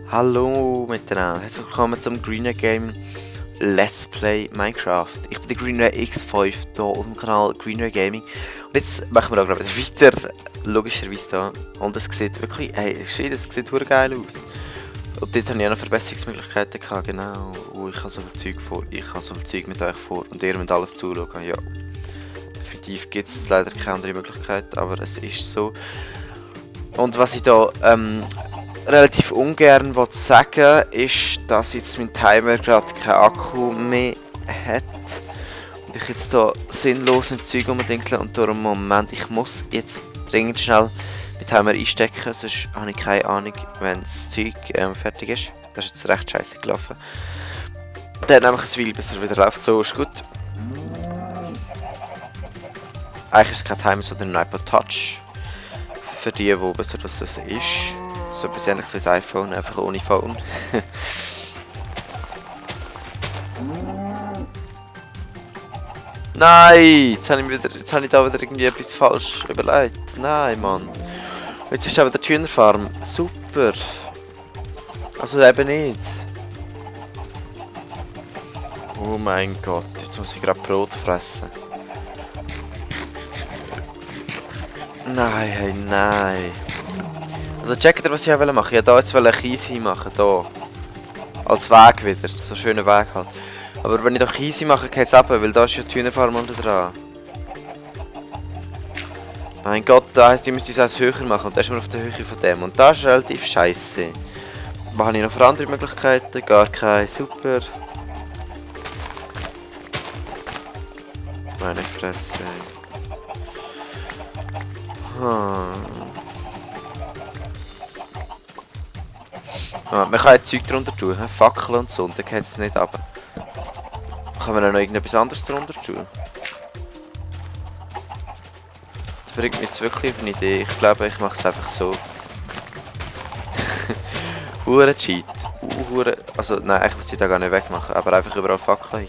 Hallo miteinander, herzlich willkommen zum Greener Game Let's Play Minecraft. Ich bin der Greener X5 hier auf dem Kanal Greener Gaming. Und jetzt machen wir da gerade wieder weiter, logischerweise da. Und es sieht wirklich, hey, es sieht verdammt geil aus. Und dort habe ich auch noch Verbesserungsmöglichkeiten gehabt, genau. Ich habe so viel Zeug vor, ich habe so viel Zeug mit euch vor und ihr müsst alles zuschauen, ja. Definitiv gibt es leider keine andere Möglichkeit, aber es ist so. Und was ich da relativ ungern sagen ist, dass jetzt mein Timer gerade keinen Akku mehr hat und ich jetzt da sinnlos im Zeug umdingsle und darum Moment, ich muss jetzt dringend schnell den Timer einstecken, sonst habe ich keine Ahnung, wenn das Zeug fertig ist. Das ist jetzt recht scheiße gelaufen. Dann einfach ein Weile, bis er wieder läuft, so ist gut. Eigentlich ist es kein Timer, sondern ein iPod Touch. Für die wissen, was das ist. So etwas ähnliches wie das iPhone, einfach ohne Phone. Nein! Jetzt habe ich da wieder irgendwie etwas falsch überlegt. Nein, Mann. Jetzt ist aber der Hühnerfarm. Super. Also eben nicht. Oh mein Gott, jetzt muss ich gerade Brot fressen. Nein, hey, nein. Also checkt ihr, was ich machen wollte? Ich wollte hier jetzt Kies hinmachen, hier. Als Weg wieder, so ein schöner Weg halt. Aber wenn ich hier Kies mache, geht es runter, weil da ist ja die Hühnerfarm unten dran. Mein Gott, da heisst, ich müsste es eins höher machen und da ist man auf der Höhe von dem. Und das ist relativ scheiße. Was habe ich noch für andere Möglichkeiten? Gar keine, super. Meine Fresse. Man kann jetzt Zeug drunter tun, Fackeln und so, und dann geht es nicht runter. Kann man auch noch irgendetwas anderes drunter tun? Das bringt mich jetzt wirklich auf eine Idee. Ich glaube, ich mache es einfach so. Hure Cheat. Also nein, ich muss die da gar nicht wegmachen, aber einfach überall Fackeln.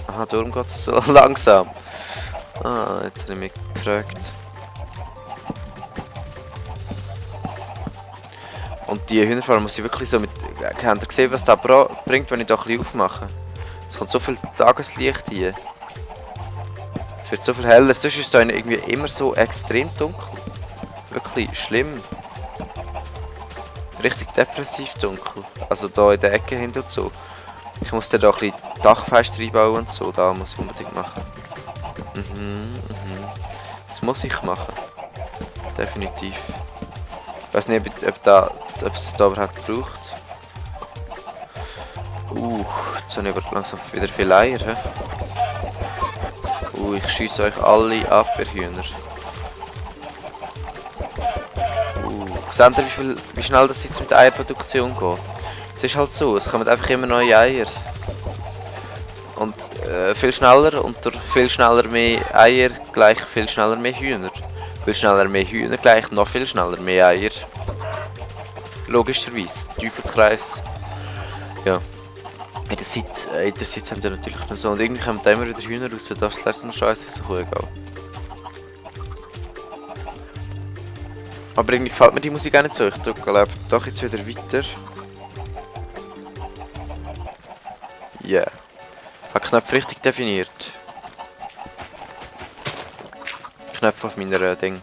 Aha, darum geht es so langsam. Ah, jetzt habe ich mich gefragt. Und die Hühnerfarm muss ich wirklich so mit... Habt ihr gesehen, was das bringt, wenn ich da ein bisschen aufmache? Es kommt so viel Tageslicht hier. Es wird so viel heller. Sonst ist es irgendwie immer so extrem dunkel. Wirklich schlimm. Richtig depressiv dunkel. Also da in der Ecke hinten und so. Ich muss da ein bisschen Dachfenster reinbauen und so. Da muss ich unbedingt machen. Das muss ich machen. Definitiv. Ich weiß nicht, ob es da überhaupt braucht. Jetzt habe ich aber langsam wieder viele Eier. Ich schiesse euch alle ab, ihr Hühner. Seht ihr, wie schnell das jetzt mit der Eierproduktion geht? Es ist halt so, es kommen einfach immer neue Eier. Und viel schneller und durch viel schneller mehr Eier gleich viel schneller mehr Hühner. Viel schneller mehr Hühner gleich noch viel schneller mehr Eier. Logischerweise. Teufelskreis. Ja. In der Zeit haben wir natürlich noch so. Und irgendwie kommen da immer wieder Hühner raus. Das lässt noch scheiße rauskommen, egal. Aber irgendwie gefällt mir die Musik auch nicht so. Ich glaube doch jetzt wieder weiter. Ja. Yeah. Ich habe Knöpfe richtig definiert. Knöpfe auf meiner Ding.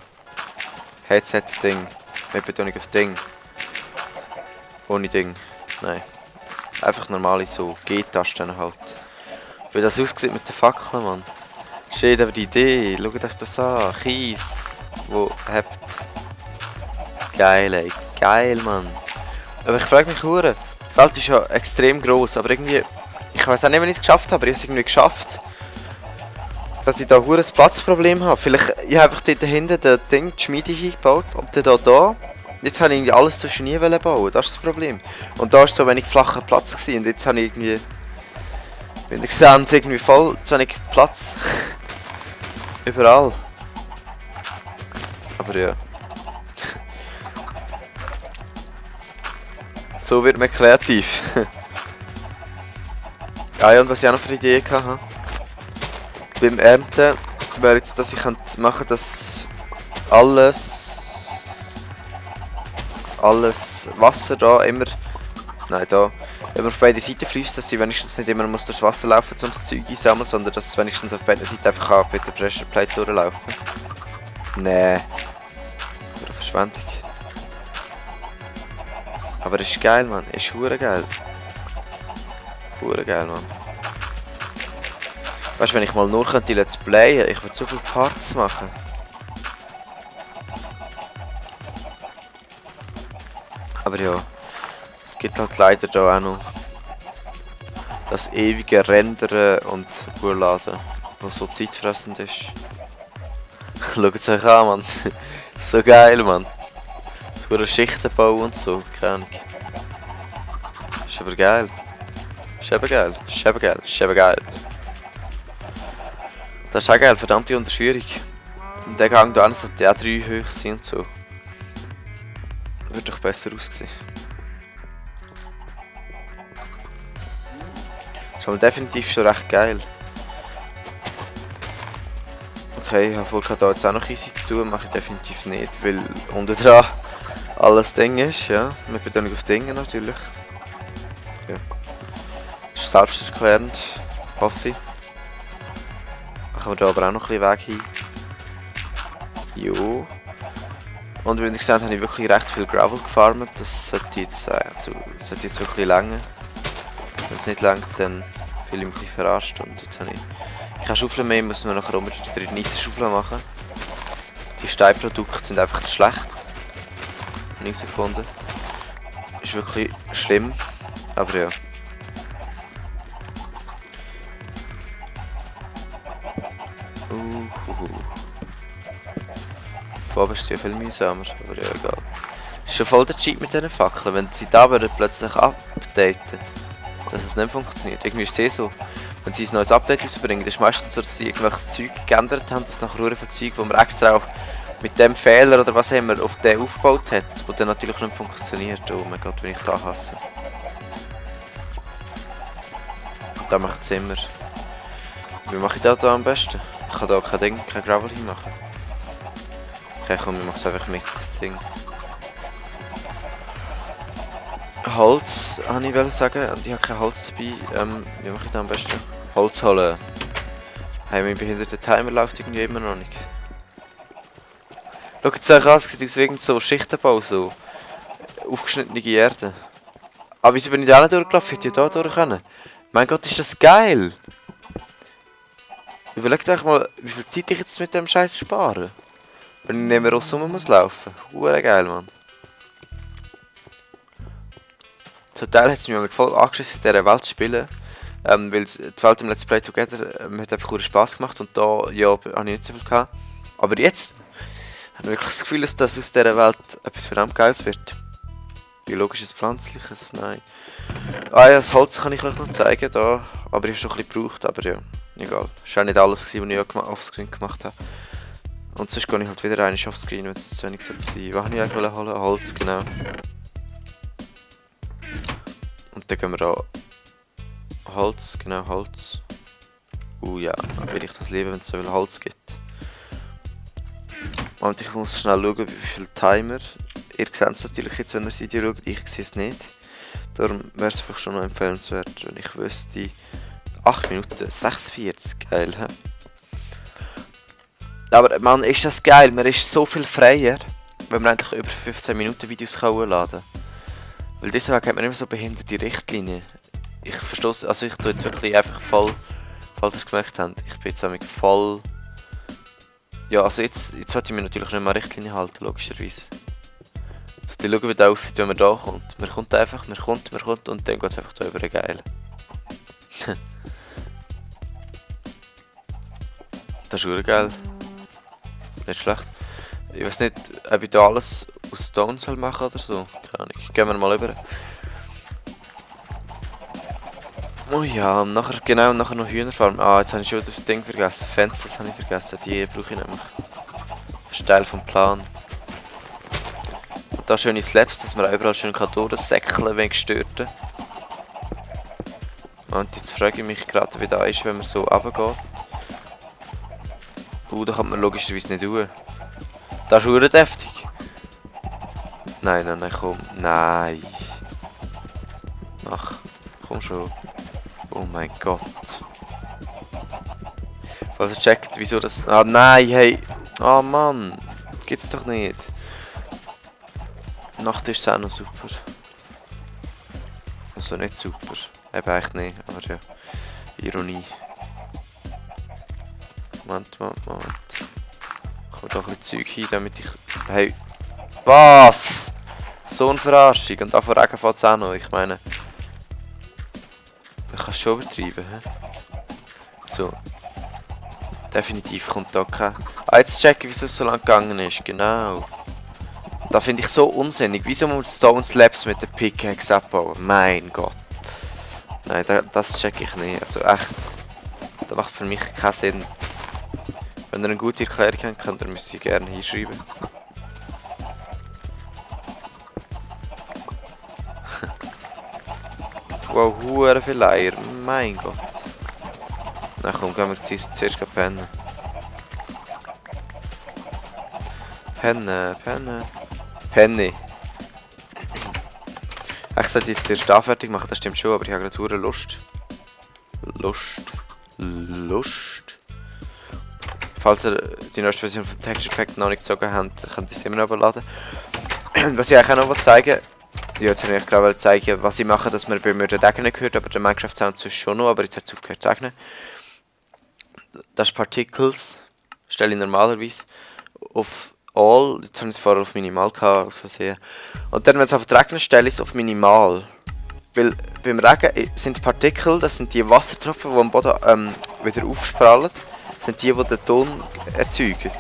Headset-Ding. Mit Betonung auf Ding. Ohne Ding. Nein. Einfach normale so G-Tasten halt. Wie das aussieht mit den Fackeln, Mann. Steht aber die Idee. Schaut euch das an. Kies. Wo habt. Geil, ey. Geil, Mann. Aber ich frage mich, hure. Die Welt ist ja extrem gross, aber irgendwie. Ich weiß auch nicht, wenn ich es geschafft habe, aber ich habe es irgendwie geschafft. Dass ich da ein Platzproblem habe. Vielleicht, ich habe einfach dort hinten das Ding, die Schmiede hingebaut und dann da. Jetzt habe ich alles zwischen nie bauen, das ist das Problem. Und da war so wenig flacher Platz gewesen. Und jetzt habe ich irgendwie... Wenn ihr seht, irgendwie voll zu wenig Platz. Überall. Aber ja. So wird man kreativ. Ja, und was ich auch noch für Ideen hatte. Beim Ernten wäre jetzt, dass ich machen könnte, dass alles Wasser da immer Nein, da. Wenn man auf beide Seiten fließt, dass sie wenigstens nicht immer muss durchs Wasser laufen, um das Zeug einsammeln, sondern dass es wenigstens auf beiden Seiten einfach kann mit der Pressure Plate durchlaufen. Nee. Oder Verschwendung. Aber ist geil, Mann. Ist hure geil. Hure geil, Mann. Weißt du, wenn ich mal nur könnte Let's Playen, ich würde so viele Parts machen. Aber ja, es gibt halt leider da auch noch das ewige Rendern und Urladen, was so zeitfressend ist. Schaut es euch an, Mann. So geil, Mann. So eine Schichtenbau und so, keine Ahnung. Ist aber geil. Ist eben geil. Ist eben geil. Ist eben geil. Das ist auch geil, verdammte Unterführung. Und der Gang da sollte auch 3 hoch sein und so. Wird doch besser aussehen. Ist aber definitiv schon recht geil. Okay, ich habe vorher da jetzt auch noch easy zu tun, mache ich definitiv nicht, weil unten dran alles Ding ist, ja. Mit Betonung auf Dinge natürlich. Ja. Das ist selbsterklärend, hoffe ich. Machen wir da aber auch noch ein bisschen Weg hin. Jo. Und wie ihr gesehen habt, habe ich wirklich recht viel Gravel gefarmt. Das sollte jetzt wirklich länger. Wenn es nicht langt, dann fühle ich mich ein bisschen verarscht. Und jetzt habe ich keine Schaufel mehr, müssen wir nachher unbedingt 3 nice Schaufeln machen. Die Steinprodukte sind einfach zu schlecht. Nichts gefunden. Ist wirklich schlimm. Aber ja. Von oben ist es ja viel mühsamer, aber ja, egal. Ist schon voll der Cheat mit diesen Fackeln, wenn sie da plötzlich updaten, dass es nicht funktioniert. Irgendwie ist es eh so, wenn sie ein neues Update rausbringen, ist es meistens so, dass sie irgendwelches Zeug geändert haben, dass nachher von Zeug, wo man extra auch mit dem Fehler oder was immer auf den aufgebaut hat, und dann natürlich nicht funktioniert. Oh mein Gott, wenn ich da hasse. Und da macht es immer. Wie mache ich das da am besten? Ich kann da kein Ding, kein Gravel hinmachen. Okay, komm, ich mach's einfach mit Ding. Holz, wollte ich sagen, und ich habe kein Holz dabei. Wie mache ich das am besten? Holz holen. Hey, mein behinderter Timer läuft irgendwie immer noch nicht. Schaut es euch an, es sieht aus wie so Schichtenbau, so aufgeschnittene Erde. Aber wieso bin ich da nicht durchgelaufen? Hätte ich da durch können? Mein Gott, ist das geil! Überlegt euch mal, wie viel Zeit ich jetzt mit dem Scheiß spare. Wenn ich nicht mehr rausrum muss laufen. Hure geil, Mann. Zum Teil hat es mich voll angeschissen, in dieser Welt zu spielen. Weil die Welt im Let's Play Together hat einfach Spaß gemacht und da ja, habe ich nicht so viel gehabt. Aber jetzt habe ich wirklich das Gefühl, dass aus dieser Welt etwas verdammt Geiles wird. Biologisches, Pflanzliches, nein. Ah ja, das Holz kann ich euch noch zeigen, da. Aber ich habe schon ein bisschen gebraucht, aber ja, egal. Das war auch nicht alles, was ich offscreen gemacht habe. Und sonst gehe ich halt wieder rein offscreen, wenn es zu wenig sein sollte. Was wollte ich eigentlich holen? Holz, genau. Und dann gehen wir da. Holz, genau, Holz. Ja, dann will ich das lieber, wenn es so viel Holz gibt. Und ich muss schnell schauen, wie viel Timer. Ihr seht es natürlich jetzt, wenn ihr das Video schaut, ich sehe es nicht. Darum wäre es vielleicht schon noch empfehlenswert, wenn ich wüsste. 8 Minuten, 46, geil, hä? Aber man, ist das geil, man ist so viel freier, wenn man endlich über 15 Minuten Videos hochladen kann. Weil deswegen hat man immer so behinderte Richtlinien. Ich verstehe, also ich tue jetzt wirklich einfach voll, falls ihr es gemerkt habt, ich bin jetzt voll... Ja, also jetzt sollte ich mir natürlich nicht mehr Richtlinien halten, logischerweise. Also die schauen, wie das aussieht, wenn man da kommt. Man kommt einfach, man kommt und dann geht es einfach da über geil. Das ist wirklich geil. Nicht schlecht. Ich weiß nicht, ob ich da alles aus Stone soll machen oder so. Keine Ahnung. Gehen wir mal rüber. Oh ja, nachher noch Hühnerfarm. Ah, jetzt habe ich schon das Ding vergessen. Fences habe ich vergessen. Die brauche ich nämlich. Das ist Teil vom Plan. Und da schöne Slabs, dass man überall schön durchsäckeln wegen Gestörten. Und jetzt frage ich mich gerade, wie das ist, wenn man so runtergeht. Da kann man logischerweise nicht tun. Das ist verdammt deftig. Nein, komm. Nein. schon. Oh mein Gott. Also checkt, wieso das... Ah nein, hey. Ah Mann. Gibt's doch nicht. Nacht ist auch noch super. Also nicht super. Eben echt nicht, aber ja. Ironie. Moment. Ich hole doch ein bisschen Zeug hin, damit ich... Hey. Was? So eine Verarschung. Und davon Regen fällt es auch noch. Ich meine... Ich kann es schon übertreiben, hä? So. Definitiv kommt da kein... Ah, jetzt checken, wieso es so lang gegangen ist. Genau. Da finde ich so unsinnig. Wieso muss man Stone Slabs mit der Pickaxe abbauen? Mein Gott. Nein, das check ich nicht. Also echt. Das macht für mich keinen Sinn. Wenn ihr eine gute Erklärung habt, könnt ihr sie gerne hinschreiben. Wow, hure viel Eier. Mein Gott. Na komm, gehen wir zuerst pennen. Penny. Ich sollte jetzt zuerst da fertig machen, das stimmt schon, aber ich habe gerade hure Lust. Falls ihr die neueste Version von Texture Pack noch nicht gezogen habt, könnt ihr es immer noch überladen. Was ich eigentlich auch noch zeigen will, ja, jetzt habe ich gerade zeigen, was ich mache, dass man bei mir den Regen nicht hört, aber der Minecraft Sound sonst schon noch, aber jetzt hat es aufgehört zu regnen. Das ist Particles, stelle ich normalerweise auf All, jetzt habe ich es vorher auf Minimal gehabt, aus Versehen. Und dann, wenn es auf regnet, stelle ich es auf Minimal. Weil beim Regen sind Partikel, das sind die Wassertropfen, die am Boden wieder aufsprallen, sind die den Ton erzeugen.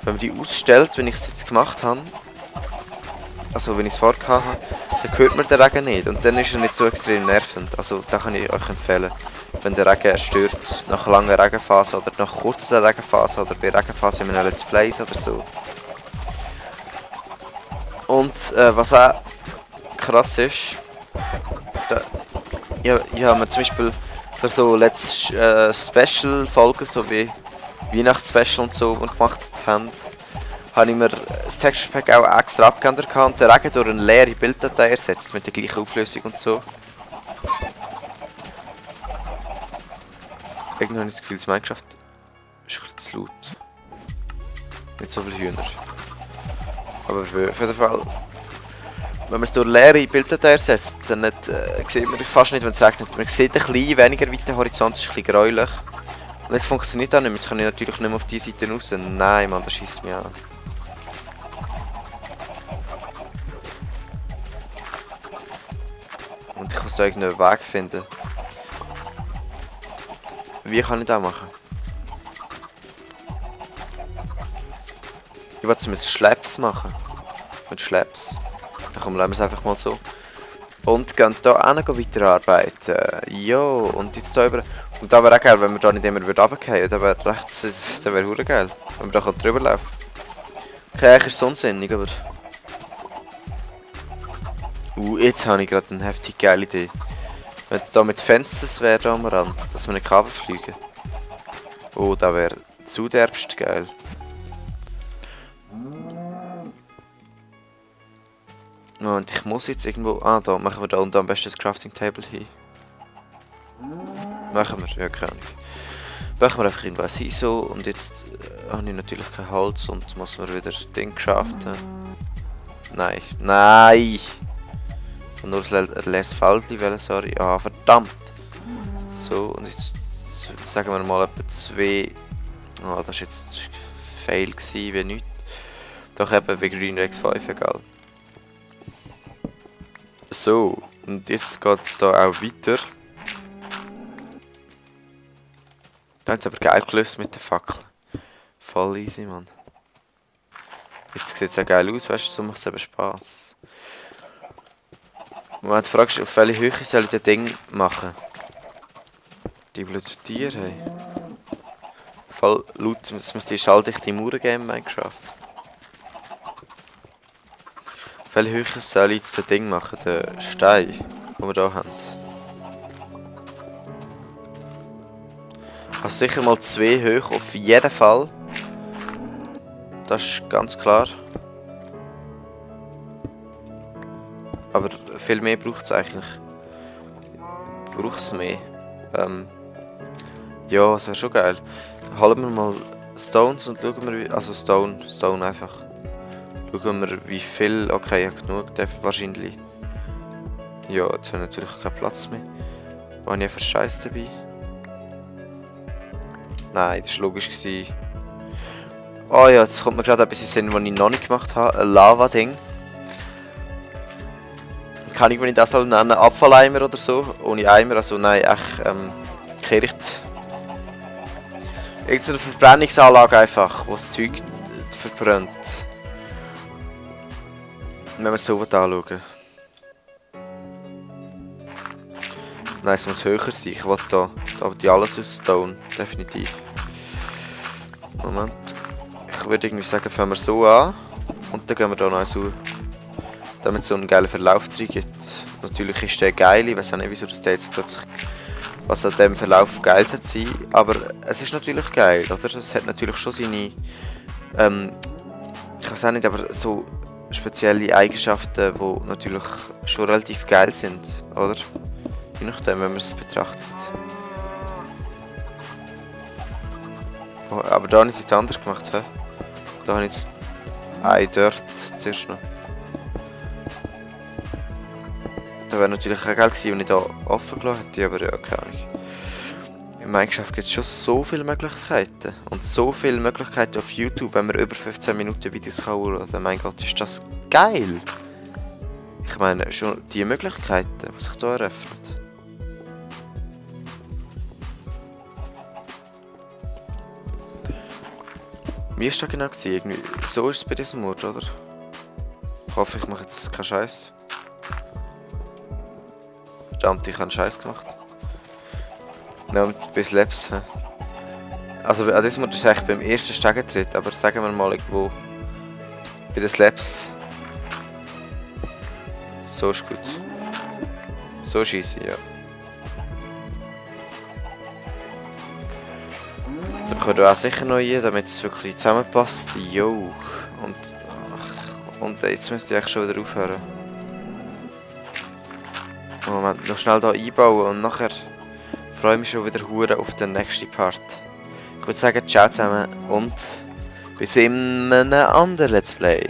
Wenn man die ausstellt, wenn ich es jetzt gemacht habe, also wenn ich es vorher hatte, dann hört man den Regen nicht und dann ist er nicht so extrem nervend. Also da kann ich euch empfehlen, wenn der Regen stört, nach langer Regenphase oder nach kurzer Regenphase oder bei Regenphase in einem Let's Plays oder so. Und was auch krass ist, ich habe mir zum Beispiel für so Let's Special Folgen, so wie Weihnachtsspecial und so, die gemacht haben, habe ich mir das Texture Pack auch extra abgeändert und den Regen durch eine leere Bilddatei ersetzt mit der gleichen Auflösung und so. Irgendwie habe ich das Gefühl, das Minecraft ist ein bisschen zu laut. Nicht so viele Hühner. Aber auf jeden Fall, wenn man es durch leere Bilddatei ersetzt, dann sieht man fast nicht, wenn es regnet. Man sieht ein bisschen weniger weit, der Horizont ist ein bisschen gräulich. Und jetzt funktioniert das nicht mehr. Jetzt kann ich natürlich nicht mehr auf diese Seite raus. Nein, Mann, das schießt mich an. Und ich muss da irgendeinen Weg finden. Wie kann ich das machen? Ich will zumindest Schleps machen. Mit Schleps. Dann kommen wir es einfach mal so. Und gehen hier auch noch weiterarbeiten. Jo, und jetzt hier über... Und da wäre auch geil, wenn wir da nicht immer runterfallen. Da wäre rechts, das wäre hure geil. Wenn wir da drüber laufen. Okay, eigentlich ist es unsinnig, aber... Jetzt habe ich gerade eine heftig geile Idee. Wenn es da mit Fences wäre am Rand, dass wir nicht Kabel fliegen. Oh, das wäre zu derbst geil. Und ich muss jetzt irgendwo... Ah, da machen wir da unten am besten das Crafting Table hin. Machen wir, ja, keine Ahnung. Machen wir einfach irgendwas hin so. Und jetzt habe ich natürlich kein Holz und muss mir wieder Ding craften. Nein, nein! Ich nur ein leeres Feldchen, sorry. Ah, verdammt! So, und jetzt sagen wir mal etwa 2. Ah, das war jetzt ein Fail gewesen, wie nichts. Doch eben wie Green Rex 5, egal. So, und jetzt geht es da auch weiter. Da haben sie aber geil gelöst mit der Fackel. Voll easy, Mann. Jetzt sieht es auch geil aus, weißt du, so macht es eben Spaß. Moment, die Frage ist, auf welche Höhe soll ich das Ding machen? Die blöden Tiere, hey. Voll laut, es müsste schalldichte Mauern geben in Minecraft. Auf welche Höhe soll ich jetzt das Ding machen, den Stein, den wir hier haben? Also sicher mal 2 hoch, auf jeden Fall. Das ist ganz klar. Aber viel mehr braucht es eigentlich. brauche es mehr. Ja, das wäre schon geil. Holen wir mal Stones und schauen wir, wie... Also Stone einfach. Schauen wir, wie viel... Okay, ja, genug, wahrscheinlich. Ja, jetzt haben wir natürlich keinen Platz mehr. War ich einfach Scheiß dabei? Nein, das war logisch. Oh ja, jetzt kommt mir gerade etwas in den Sinn, was ich noch nicht gemacht habe. Ein Lava-Ding. Kann ich, wenn ich das soll nennen, Abfalleimer oder so? Ohne Eimer, also nein, echt, Kehricht. Irgendeine Verbrennungsanlage einfach, wo das Zeug verbrennt. Wenn wir es so anschauen. Nein, es muss höher sein. Ich will da die alles aus Stone, definitiv. Moment. Ich würde irgendwie sagen, fangen wir so an. Und dann gehen wir da noch so, damit es so einen geilen Verlauf drin gibt. Natürlich ist der geil, ich weiß auch nicht, wieso das jetzt plötzlich, was an dem Verlauf geil sein soll. Aber es ist natürlich geil, oder? Es hat natürlich schon seine, ich weiß auch nicht, aber so spezielle Eigenschaften, die natürlich schon relativ geil sind, oder? Je nachdem, wenn man es betrachtet. Oh, aber da habe ich es jetzt anders gemacht, he? Da habe ich jetzt ein Dirt zuerst noch. Da wäre natürlich auch geil gewesen, wenn ich da offen gelassen hätte, aber ja, keine Ahnung. In Minecraft gibt es schon so viele Möglichkeiten. Und so viele Möglichkeiten auf YouTube, wenn man über 15 Minuten Videos kann hochladen. Mein Gott, ist das geil! Ich meine, schon die Möglichkeiten, die sich hier eröffnen. Wie war das genau? Irgendwie so ist es bei diesem Ort, oder? Ich hoffe, ich mache jetzt keinen Scheiß. Verdammt, ich habe einen Scheiß gemacht. Ja, mit bis Labs. Also an diesem Ort ist es eigentlich beim ersten Stegentritt, aber sagen wir mal irgendwo bei den Slabs. So ist gut. So schieße ich, ja. Da kommt auch sicher noch rein, damit es wirklich zusammenpasst. Jo. Und jetzt müsste ich eigentlich schon wieder aufhören. Moment, noch schnell hier einbauen und nachher freue ich mich schon wieder hure auf den nächsten Part. Ich würde sagen, ciao zusammen und bis in einem anderen Let's Play.